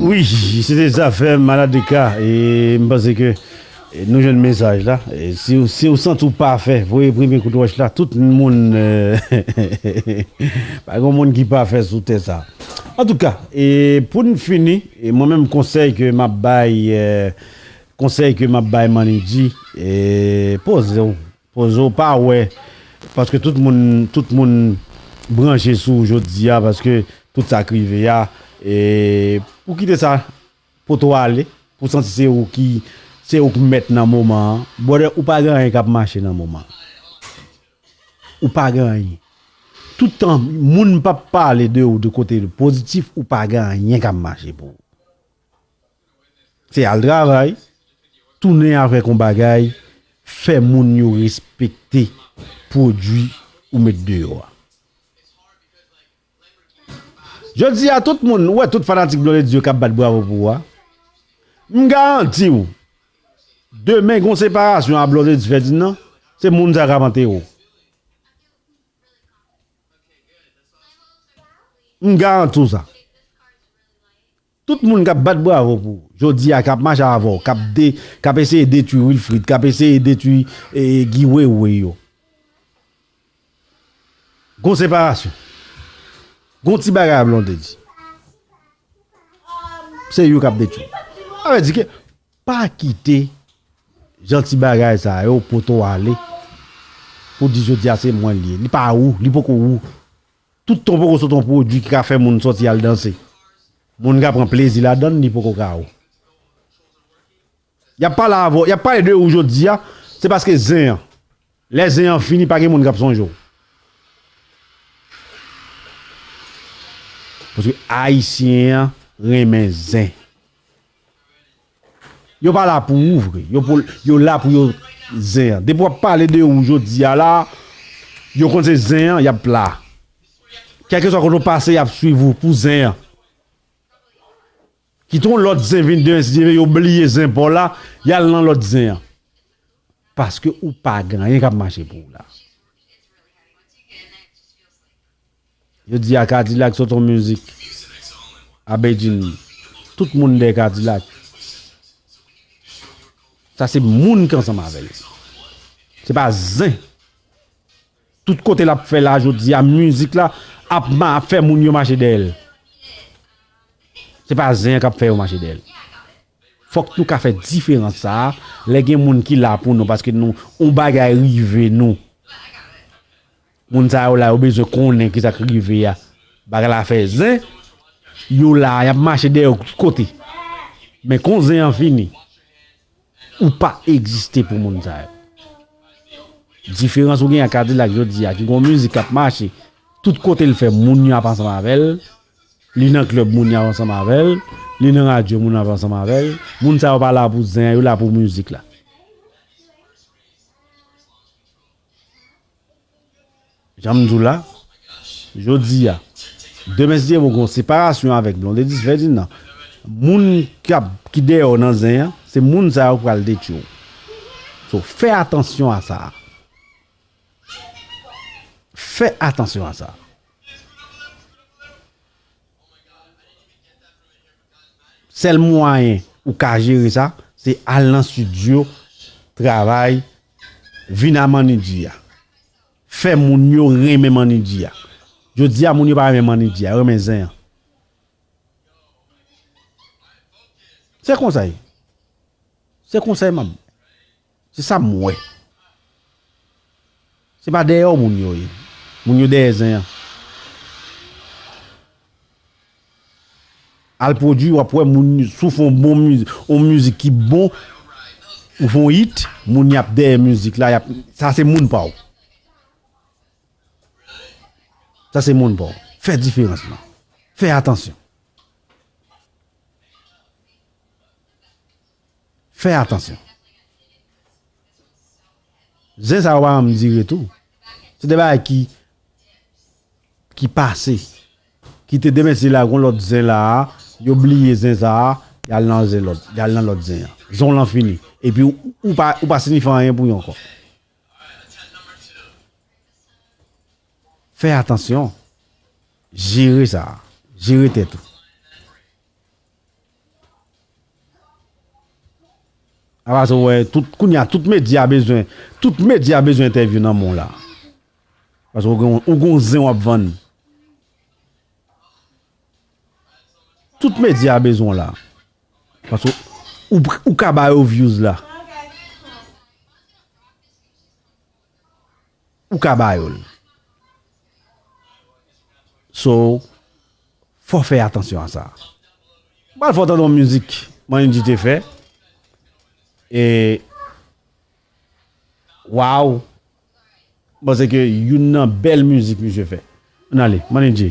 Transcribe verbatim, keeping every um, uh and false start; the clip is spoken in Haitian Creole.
Wi, se te Zafèm Maladeka. E m panse ke e, nou jwenn mesaj la. E, si, w- si w santi w pa fè, voye premye kout wòch la. Tout moun, euh, pa gen moun ki pa fè sou tè sa. Antouka, e, pou n fini, e, mwen menm konsèy ke m ap bay, e, konsèy ke m ap bay Manidji, e, poze w. Poze w, pa wè, paske tout moun, tout moun branche sou w jodi a, paske tout sa k rive a, e pou kite sa poto ale, pou santi se ou ki, se ou k mèt nan moman an. Brother, ou pa gen anyen k ap mache nan moman an. Ou pa gen anyen. Toutan moun p ap pale de ou de kote pozitif, ou pa gen anyen k ap mache pou ou. Se al travay, tounen avèk yon bagay, fè moun yo respekte pwodui ou met deyò a. Jodi a, tout moun, ou wè tout fanatik Blondedy yo k ap bat bravo pou ou a. M garanti w, demen gon separasyon a Blondedy Ferdinand, se moun sa k ap antere w. M garanti w sa. Tout moun k ap bat bravo pou ou jodi a, k ap mache avè w, k ap de, k ap eseye detwi Wilfrid, k ap eseye detwi e, Guy Wewe yo. Gon separasyon. Gon ti bagay a Blondedy. Se yo k ap detwi. Sa vle di ke pa kite jan ti bagay sa yo poto ale pou di jodi a se mwen li ye. Li pa ou, li poko ou. Tout tan w poko sot yon pwodui ki ka fè moun sòti al danse. Moun ka pran plezi ladan l, li poko ka ou. Y ap pale avè w, y ap pale de ou jodi a, se paske zen an. Lè zen an fini, pa gen moun k ap sonje w. Paske Ayisyen an renmen zen. Yo pa la pou ou vre. Yo, pou, yo la pou yo zen an. Depi w ap pale de ou jodi a la, yo konn se zen an, y ap la. Kèlkeswa kote w pase, y ap swiv ou pou zen an. Kite yon lòt zen vin demen, si Dye vle, yo bliye zen pa w la, y al nan lòt zen an. Paske ou pa gen anyen k ap mache pou ou la. Yo di a Kadilak sot yon mizik a Bedjine. Tout moun dèyè Kadilak. Sa se moun ki ansanm avè l. Se pa zen. Tout kote l ap fè la jodi a, mizik la ap, ma- ap fè moun yo mache dèyè l. Se pa zen an k ap fè yo mache dèyè l. Fòk nou ka fè diferans sa a lè gen moun ki la pou nou, paske nou, yon bagay rive nou. Moun sa yo la, yo bezwen konnen ki sa k rive a. Bagay la fè zen, yo la, y ap mache dèyè w tout kote. Men kon zen an fini, ou pa egziste pou moun sa yo. Diferans ou gen ak Kadilak jodi a, ki gon mizik k ap mache, tout kote l fè, moun yo ap ansanm avè l, li nan klèb, moun yo ap ansanm avè l, li nan radyo, moun yo ap ansanm avè l. Moun sa yo pa la pou zen an, yo la pou mizik la. Jan m di w la, jodi a, demen si Dye vle, gon separasyon avèk Blondedy Ferdinand. Moun k ap, ki dèyè w nan zen an, se moun sa yo k pral detwi w. So, fè atansyon a sa. Fè atansyon a sa. Sèl mwayen ou ka jere sa, se al nan estidyo, travay, vin a Manidji a. Fè moun yo renmen Manidji a. Jodi a, moun yo pa renmen Manidji a, yo renmen zen an. Se konsa ye. Se konsa ye, m ap Se sa m wè. Se pa dèyè w moun yo ye. Moun yo dèyè zen an. Al pwodui, w ap wè moun, si w fè yon bon mizik, yon mizik ki bon, ou fè yon hit, moun y ap dèyè mizik la, y ap, sa se moun pa w. Sa se moun pa w. Fè diferans lan. Fè atansyon. Fè atansyon. Zen sa yo pa janm dire tou. Se de bagay ki, ki pase. Kite demen si la, gon lòt zen la a, yo bliye zen sa a, y al nan zen lòt, y al nan lòt zen an. Zen w lan fini. Epi ou, ou pa, ou pa siyifi anyen pou yo ankò. Fè atansyon. Jere sa. Jere tèt ou. Apa se w wè, tout, kounye a, tout medya bezwen, tout medya bezwen entèvyou nan men w la. Paske ou gen, ou gen yon zen w ap vann. Tout medya bezwen w la. Paske ou, ou ka ba yo views la. Ou ka ba yo l. So, fò fè atansyon a sa. M pral fè w tande yon mizik Manindji te fè. E, waw! M panse ke youn nan bèl mizik misye fè. Ann ale, Manindji.